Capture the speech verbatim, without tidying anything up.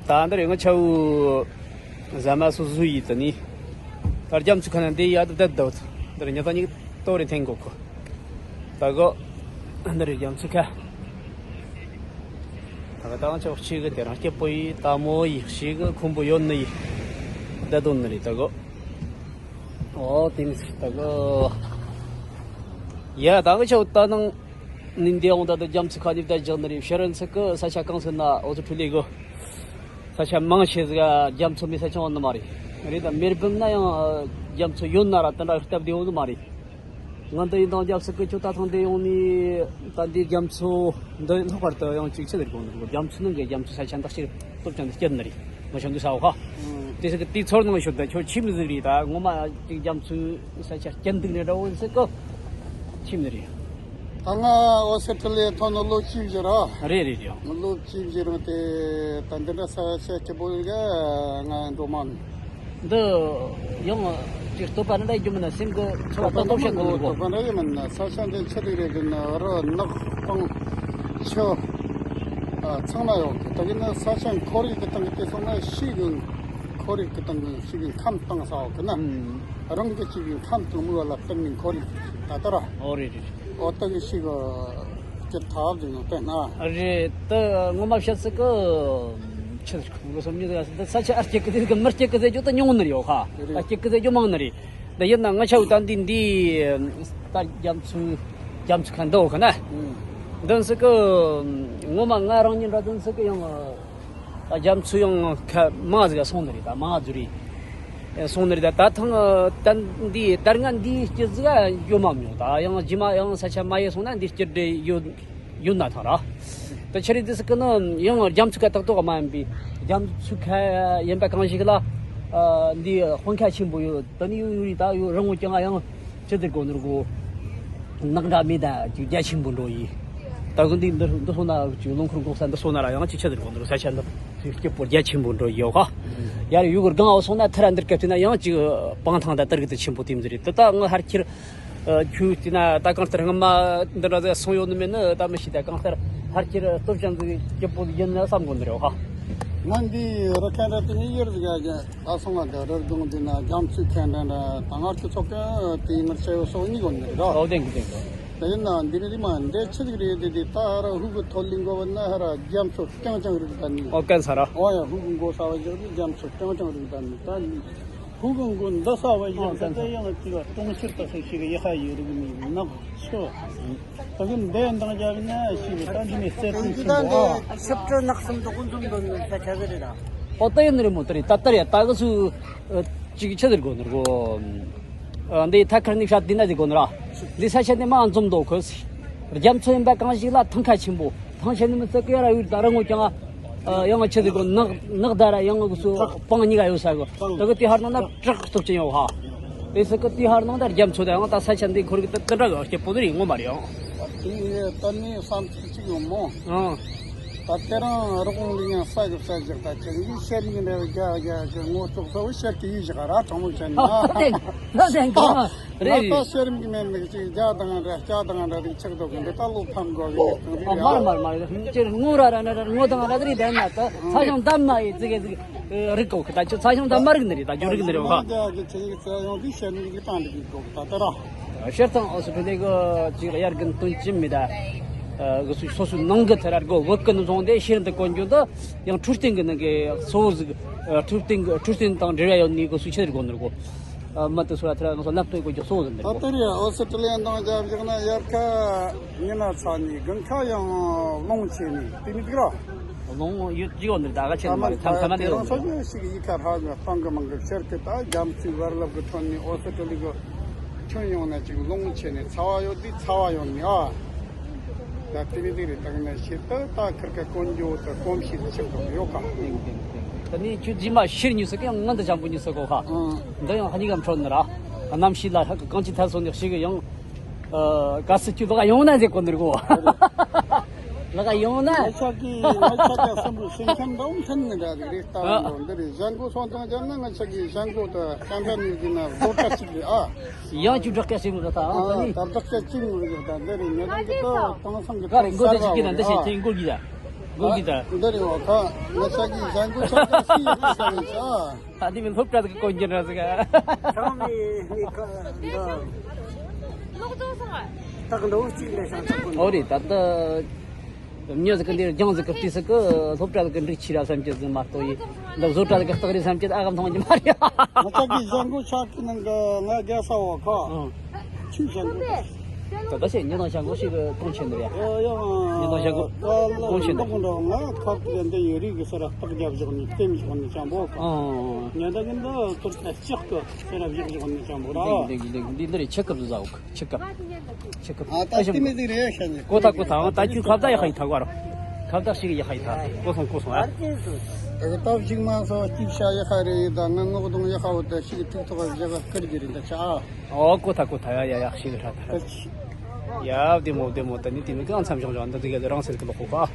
ད་འདིར་ང་ཆའུ་ཟ་མ་སུ་སུ་ཡི་ད་ནི། ད་རྒྱ་མཚོ་ཁ་ན་འདི་ཡ་ད་ད་ད་འདིར་ཉ་ད་ཉིག་ཏོ་རེ་ཐེན་གོ་ཁོ། ད་གོ། འདིར་རྒྱ་མཚོ་ཁ། ད་ག་ད་ང་ཆའུ་ཤི་གི་དེ་རང་སྐྱིད་པོ་ཡི་ད་མོ་ཡི་ཤི་གི་ཁུམ་པོ་ཡོད་ནི་ཡི། ད་དོན་ནི་རེད་ད་གོ། ཨོ་དེ་ནི་ད་གོ། ཡ་ད་ག་ཆའུ་ད་ནང་ནིན་དེ་འོང་ད་ད་རྒྱ་མཚོ་ཁ་ནི་ད་ཇག་ནི་རེད། ཤེ་རན་ཚི་གི་ས་ཆ་གང་སོང་ན་ཨོ་ཚོ་ཁྲུ་ལི་གོ། ས་ཆ་མང་ཆེ་ཟིག་རྒྱ་མཚོ་མེད་ས་ཆ་ཡོད་ནི་མ་རེད། རེད་ད་མེལ་བྷོན་ན་ཡང་རྒྱ་མཚོ་ཡོད་ན་ར་དེ་འདྲ་སྟབས་བདེ་ཡོད་ནི་མ་རེད། ང་འདི་ཡིན་དང་རྒྱབ་སི་ཀི་ཁྱོད་ད་ཐང་འདི་ཡོང་ནི་ད་འདི་རྒྱ་མཚོ་འདི་ལྷག་པར་དུ་ཡང་ཅིག་ཆི་ཟེར་དགོས་ནི་རེད། རྒྱ་མཚོ་ནང་གི་རྒྱ་མཚོ་ས་ཆ་འདི་སྤྱིར་སྟོབས་ཅན་དུ་སྐྱེལ་ནི་རེད། ང་ཆོ་འདི་ས་འོག་ཧ། དེ་སི་ཀི་དེའི་ཚོར་སྣང་ཤོད་ད་ཁྱོད་ཁྱིམ་ཟིག་རེད། ད་ངོ་མ་ཅིག་རྒྱ་མཚོའི་ས་ཆ་སྐྱེལ་འདུག་ནི་འདྲ་བོ་ཟེར་གི་ཁྱིམ་ནི་རེད། ད་ང་ཨོ་སི་ཁྲི་ལི་ཐོན་ནི་ལོ་བཅུ་བཞི་ར། རེད་རེད་རེད། ལོ་བཅུ་བཞི་རིང་དེ་ད་འདི་འདྲ་ས་ཆ་སྐྱིད་པོ་ཟིག་ང་འགྲོ་མ་མྱོང་། འདི་ཡང་ཅིག་བསྟོད་པ་འདྲ་རྒྱུ་མིན་ན་སེམས་ཀྱི་ཚོར་བ་ཏག་ཏག་བཤད་དགོས་གོ། བསྟོད་པ་འདྲ་ཡིན་མིན་ན་ས་ཆ་འདི་ཆི་ཟིག་རེད་ཟེར་ན་རི་ནགས་སྤང་ཆུ་ཨ་ཚང་མ་ཡོད་གི། ད་གིན་ན་ས་ཆ་ཁོར་ཡུག་གི་སྟེང་གི་དེ་སོང་ན་ཤི་གི། ཁོར་ཡུག་གི་སྟེང་གི་ཤི་གི་ཁམས་དྭངས་ས་ཡོད་གི་ན། རང་གི་ཤི་གི་ཁམས་དྭངས་མོ་ལ་བརྟེན་ནས་ཁོར་ཡུག་ད་ལྟ་ར། ཨོ་རེད་རེད། ཨོ་ད་གི་ཤི་གི་སྐྱིད་ཐབས་ཟིག་ཡོད་དེ་ན། རེད་ད་ངོ་མ་བཤད་ཚིག་གི་ཆི་ཟིག་གོ་སོམ་ཉི་ཟིག་ད་ས་ཆ་ཨ་སྐྱིད་གི་ཟེར་གི་མི་སྐྱིད་གི་ཟེར་རྒྱུ་ད་ཉུང་ནི་རེད་ཡོད་ཁ། རེད། ཨ་སྐྱིད་གི་ཟེར་རྒྱུ་མང་ནི་རེད། ད་ཡིན་ན་ང་ཆའུ་ད་འདི་འདི་ད་རྒྱ་མཚོ་རྒྱ་མཚོ་ཁ་འདི་འོག་ཁ་ན། འདི་ཟེར་གི་ངོ་མ་ང་རང་ཉིད་འདྲ་འདི་ཟེར་གི་ཡང་རྒྱ་མཚོ་ཡང་ཁ་མང་ཟིག་སོང་ནི་རེད། ད་མང་ཟིག་རེད། སོང་ནི་རེད། ད་ད་ཐང་ད་འདི་ད་ང་འདི་སྐྱིད་ཟིག་ཡོད་མ་མྱོང་། ད་ཡང་རྗེས་མ་ཡང་ས་ཆ་མ་ཡེ་སོང་ན་འདི་སྐྱིད་འདྲ་ཡོད། ཡོད་ན་ཐང་ར། ད་ཆི་རེད་འདི་ཟེར་གི་ནི་ཡང་རྒྱ་མཚོ་ཁ་ཏག་ཏག་མ་ཡིན་པའི་རྒྱ་མཚོ་ཁ་ཡིན་པ་གང་ཞིག་ལ་ཨ་འདི་དཔོན་ཁ་ཆེན་པོ་ཡོད། ད་ནི་ཡོད་ཡོད་རེད། ད་ཡོད་རང་ངོ་ཀྱང་ཡང་ཅི་ཟེར་དགོས་ནོར་གོ། ནགས་འདྲ་མི་ད་ཅིག་རྒྱ་ཆེན་པོ་འགྲོ་ཡི། ད་གི་འདི་འདི་འདི་སོང་ན་ཅིག་རླངས་འཁོར་འགོག་ས་འདི་སོང་ན་ར་ཡང་ཅིག་ཆི་ཟེར་དགོས་ནོར་ས་ཆ་འདི་ཅིག་སྐྱིད་པོ་རྒྱ་ཆེན་པོ་འགྲོ་ཡི་ཡོད་ཧ། ཡར་ཡུ་གུར་སྒང་བ་སོང་ན་ཐི་ར་འདིར་སྐབས་དུས་ན་ཡང་ཅིག་སྤང་ཐང་ད་དར་གི་དུ་ཆེན་པོ་དེ་མི་ཟེར་རེད། ད་ད་ང་ཧར་ཁྱེར། ཨ་ཁྱོད་བལྟས་ན་ད་གང་ལྟར་སྔ་མ་འདི་འདྲ་ཟིག་སོང་ཡོད་ནི་མེད་ནི་ད་མི་ཤེས། ད་གང་ལྟར་ཕལ་ཆེར་སྟོབས་ཅན་ཟིག་སྐྱིད་པོ་ཡིན་ན་བསམ་གོ་ནི་རེད་ཧ། ང་འདི་རི་ཁ་འདྲ་དེ་ནས་ཡུལ་ཟིག་ཡ་ད་སོང་ང་འདི་རི་སྒང་འདི་ན་རྒྱ་མཚོའི་ཁ་འདྲ་འདྲ་ད་ང་ཁྱོད་ཚོ་གི་དེ་ཡིན་ངར་བྱ་ཡོད་སོགས་གཉིས་གོ་ནི་རེད་ར། ཨོ་བདེན་གི་བདེན་གི། དེ་ཡིན་ན་འདི་ནི་རི་མ་འདི་ཆི་ཟིག་རེད། འདི་འདི་ད་ཧ་ར་ཧུ་གི་ཐོ་ལིང་གོ་བ་ན་ཧ་ར་རྒྱ་མཚོ་རྐྱང་རྐྱང་རིག་ད་ནི། ཨོ་ཀན་ས་ར། ཨོ་ཡ་ཧུ་གི་མགོ་ས་བ་བཞག་ནི་རྒྱ་མཚོ་རྐྱང་རྐྱང་རིག་ད་ནི་ད་ནི། ཧུ་གི་མགོ་འདི་ས་བ་ཡིན་ད་ད་ཡང་ཅི་བ་གྲོང་ཁྱེར་དུ་ཧེ་ཤི་གི་ཡ་ཧ་ཡི་རིག་མི་ནག་ཆུ། ད་གི་འདི་འདང་རྒྱག་ན་ཤི་གི་ད་འདི་ནི་སེ་ཐུ་ཆེན་པོ་ཨ། ཞིབ་ཕྲ་ནག་སུམ་དུ་ཀུན་འཛོམས་འདོན་ནི་ས་ཆ་གི་རེད་ད། ཨོ་ད་ཡིན་ནི་རེད་མོ། ད་རེད་ད་ད་རེད་ད་གི་སུ་ཅིག་ཆི་ཟེར་དགོས་ནི་རེད་གོ། འདི་ཐ་ཁར་ནི་ཤ་འདི་ན་ཟེར་དགོས་ནི་ར། འདི་ས་ཆ་འདི་མ་འཛོམས་འདུག་གོ། རྒྱ་མཚོ་ཡིན་པ་གང་ཞིག་ལ་ཐང་ཁ་ཆེན་པོ། ཐང་ཆེན་ནི་མི་ཚད་ཀི་ཡ་ར་ཡུལ་ད་ར་ངོ་ཀྱང་ཡང་ཆེ་ཟིག་གོ། ནག་ནག་ད་ར་ཡང་གི་སུ་སྤང་གཉིས་ཀ་ཡོད་ས་གོ། ད་གི་དེ་ཧར་ནང་ན་བྲག་སྟོབས་ཅན་ཡོད་ཧ། དེ་སི་ཀི་དེ་ཧར་ནང་ད་རྒྱ་མཚོ་ད་ཡང་ད་ས་ཆ་འདི་ཁོར་གི་ད་ད་འདྲ་གི་སྐྱིད་པོ་ནི་རེད་ངོ་མ་རེད་ཡང་། དེ་ད་ནི་བསམ་ཚུལ་གཅིག་ཡོད་མོ། ཨང་། ད་དེ་རང་རོགས་ལ་ཡང་ས་གི་ས་ཞིག་ད་ཅིག་གི་ཤར་ཡིན་རེ་རྒྱ་རྒྱ་ཅིག་ངོ་ཚོགས་ས་བོ་ཤར་གི་ཡིན་ཞིག་ར་གྲོང་མོ་ཆེན་ན། ལོ་ཟན་གི་ལོ་ཟན་གི། ང་ད་ཤེར་མིག་མེད་མིག་ཅིག་རྒྱ་དང་འདྲ་སྐྱ་དང་འདྲ་རིགས་ཆགས་འདུག་གི་འདི་ད་ལོ་ཕམ་དགོས་གི་ཡོད་གང་རིགས་ཨ་མར་མར་མར་ཅེར་ངོ་ར་ར་ན་ར་ངོ་དང་ར་རི་ལྡན་ན་ད་ཚ་ཞང་འདམ་མ་ཡི་ཙི་གེ་ཙི་གེ་རིག་གོ་གི། ད་ཅི་ཚ་ཞང་འདམ་མ་རིག་ནི་རེད། ད་རྒྱུ་རིག་ནི་རེད་བ། རྒྱ་གི་ཆེ་ཡིག་ཚ་ཞང་འདི་ཤེར་མིག་གི་སྟེང་འདི་གི་འདུག་ད་ད་ར། ཤེར་ཚང་ཨོ་སི་ཕི་ལེ་གི་ཅིག་དབྱར་གི་སྟོན་ཅི་མི་ད། གི་སུ་སོ་སོའི་ནང་གི་ཐ་ར་གོ་བོད་གི་ནི་བཟུང་སྟེ་ཤེར་འདི་གོན་རྒྱུ་འདི་ཡང་འཕྲོད་བསྟེན་གི་ནང་གི་གཙོ་བོ་ཟིག་འཕྲོད་བསྟེན་གི་འཕྲོད་བསྟེན་དང་འབྲེལ་བ་ཡོད་ནི་གི་སུ་ཆེ་རིག་གོ་ནི་རེད་གོ། ཨ་མ་དེ་སུ་ལ་ཐ་ར་ང་ཚོ་ལབ་སྟོན་དགོས་རྒྱུ་སོ་ཟིན་ད་པོ། ད་ལྟ་རེད། ཨོ་སི་ཀྲི་ལི་ཡ་ནང་རྒྱབ་བཞག་ན་དབྱར་ཁ་ཉི་མ་ཚ་ནི་དགུན་ཁ་ཡང་རླུང་ཆེ་ནི་དེ་མི་འདུག་ར། རླུང་ཡོད་ཅི་ཡོད་ནི་ད་ག་ཆེ་ནི་མ་རེད། ཐམ་ཐ་མ་དེ་རང་ཡོད་ཚོ་ནི་ཡོད་ཞིག་ཡི་ཁ་ཧྲ་ནི་སྤང་གི་མང་གི་ཤར་གི་ད་རྒྱ་མཚོའི་བར་ལབ་གི་ཁྲོད་ནི་ཨོ་སི་ཀྲི་ལི་གི་ཁྱོན་ཡོངས་ན་ཅིག་རླུང་ཆེ་ནི་ཚ་བ་ཡོད་དུས་ཚ་བ་ཡོད་ནི་ཨ། ད་དེ་ནི་དེ་རེད། དེ་ནི་ཤེས་ད་ད་ཁིར་ཀ་དཀོན་མཆོག་ད་གོམས་གཤིས་ཆེ་བ་ཡོད་ག། ད་ནི་ཁྱོད་རྗེས་མ་ཤེར་ཉུལ་ས་གི་ཡང་ང་འདི་འཇམ་པོ་ཉུལ་ས་གོ་ཁ། ཨང་། འདི་ཡང་ཧ་ནི་གམ་ཁྲོད་ནི་ར། གནམ་གཤིས་ལ་ཧ་གི་གང་ཅི་ཐལ་སོང་ནི་ཤེས་གི་ཡང་། ཨ་ག་སི་ཁྱོད་ལ་ཡོང་ན་ཟེར་གོ་ནི་རེད་གོ། ལ་ག་ཡོང་ན། ང་ཆ་གི་ང་ཆ་གི་སམ་བུ་སེམས་ཁམས་འདྲ་བོ་མཐུན་ནི་འདྲ་རེད། རེད་ལྟ་བ་འདི་རེད། བཞེངས་སྒོ་སོང་ཙང་བྱས་ན་ང་ཆ་གི་བཞེངས་སྒོ་ད་སྐམ་པ་ནི་ཡིན་ན་བཟོ་གྲྭ་གཅིག་རེད་ཨ། ཡང་ཅུ་བྲག་སྐད་ཤེས་མི་འདྲ་ད་ཨང་ད་ནི། ད་བྲག་སྐད་ཅིག་མི་འདྲ་ད་འདི་རེད། ཉེ་དང་གི་ད་དེང་སང་གི་ག་རེ་མགོ་དེ་ཅིག་གི་ན་འདི་ཤེས་ཁྱེད་མགོ་གི་ད། ལོ་གི་ད། འདི་རེད་བ་ཁ། ང་ཅག་གི་བཟང་གོ་ཆགས་ཀྱི་སི་ཡི་ཟེར་ས་རེད་ཤག་ད་འདི་མི་སློབ་གྲྭ་ཟིག་གི་གོན་རྒྱུ་འདྲ་ཟིག་ག་ཚང་མས་ནི་ཁ་འདི། སྟག་འདྲ་བོ་གཅིག་ལས་ཤང་ཆག་གོ། ཨོ་རེད། ད་ལྟ་མྱི་ཟིག་གི་འདིར་རྒྱང་ཟིག་གི་བལྟས་ཟིག་གི་སློབ་གྲྭ་ཟིག་གི་འགྲིག་ཆི་ར་བསམ་གྱི་ཟིག་མ་གཏོགས་ཡིན། འདི་བཟོ་གྲྭ་ཟིག་གི་སྟག་རེད་བསམ་གྱི་ཨ་ག་མཐོང་གི་མ་རེད། ང་ཅག་གི་བཟང་གོ་ཆགས་ཀྱི་ནང་གི་ང་རྒྱལ་ས་བ་ཁ། ཨང་། ཆུ་ཞང་གོ། ད་ད་ཤེས་ཉི་དང་ཞང་གོ་ཞིག་གི་གཏོང་ཆེན་འདུག་ཡ། ཡ་ཡ། ཉི་དང་ཞང་གོ་གཏོང་ཆེན་འདུག་ཡ། ང་ཁ་ཀི་འདི་ཡོད་རིགས་གི་སར་སྟག་རྒྱབ་བཞག་ནས་ལྟེམ་བཞག་ནས་ཅང་པོ། ཨང་། ཉི་ད་གི་འདི་ཐུར་ལྕགས་གི་སར་བཞག་བཞག་ནས་ཅང་པོ་ར། འདི་འདི་འདི་འདི་འདི་རེད། ཆུ་ཀབ་ཟ་འོག་ཆུ་ཀབ། ཆུ་ཀབ། ཨ་ད་ཨ་ཞིམ་ལྟེམ་གོ། ཟིག་རེད་ཤ་ཉེ། གོ་ཐག་གོ་ཐག་ཨང་། ད་ཁྱོད་ཁ་བརྡ་ཡག་ཡིན་ཐག་གོ་ར། ཁ་བརྡ་ཞིག་ཡག་ཡིན་ཐག་གོ་སོང་གོ་སོང་ཨ། ད་གི་སྟབས་ཤིག་མ་སོང་སྐྱིད་ཤ་ཡག་ཡིན་རེད། ད་ང་ངོ་གདོང་ཡག་ཡོད་ད་ཞིག་ཐུག་ཐོག་བཞག་སྐར་གྱི་རེད་ད་ཆ་ཨ། ཨོ་གོ་ཐག་གོ་ཐག་ཡ་ཡ་ཡག་ཤིག་ར་ད་ར། ཡ་བདེ་མོ་བདེ་མོ། ད་ནི་དེ་མི་གང་འཚམ་བྱུང་བྱུང་འདི་དེ་ག་རང་སེར་གི་ལོག་གོ་ག